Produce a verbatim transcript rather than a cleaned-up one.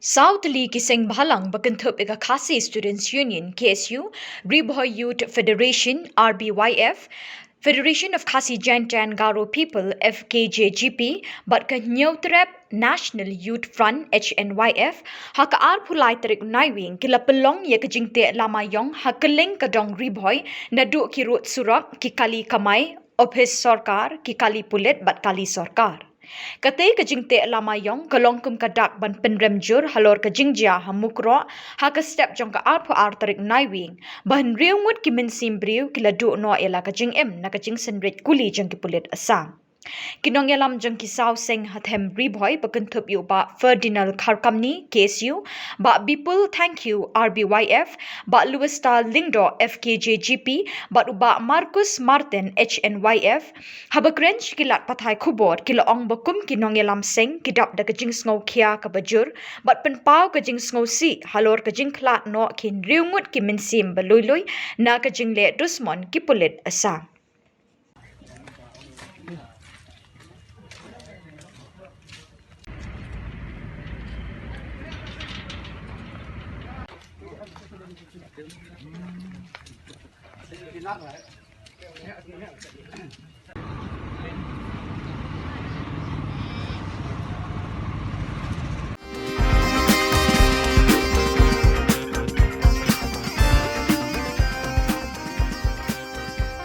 Saw tylli ki seng bhalang ba kynthup ïa ka Khasi Students Union, K S U, Ri Bhoi Youth Federation, R B Y F, Federation of Khasi Jaintia and Garo People, F K J G P, bad ka Hynñiewtrep National Youth Front, H N Y F, ha ka arphew lai tarik Naiwieng ki la pynlong ïa ka jingteh lama ïong ha kylleng ka dong Ri Bhoi, naduh ki rud surok, ki kali kamai, ophis sorkar, ki kali pulit bad kali sorkar. Katei ka jingteh lama ïong ka long kum ka dak ban pynrem jur halor ka jingjia ha Mukroh ha ka step jong ka arphew ar tarik Naiwieng, ba hynriew ngut ki mynsiem briew ki la duh noh ïa la ka jingim na ka jingsynrit kuli jong ki pulit Assam. Ki nongïalam jong ki saw seng ha them Ri Bhoi ba kynthup ïa u Bah Ferdinand Kharkamni, K S U, Bah Bipul Thangkhiew, R B Y F, Bah Louistar Lyngdoh, F K J G P, bad u Bah Marcus Martin, H N Y F, haba kren sha ki lad pathai khubor ki la ong ba kum ki nongïalam seng ki dap da ka jingsngewkhia kaba jur bad pynpaw ka jingsngewsih halor ka jingkhlad noh ki hynriew ngut ki mynsiem ba lui lui na ka jingleh dusmon ki pulit Assam.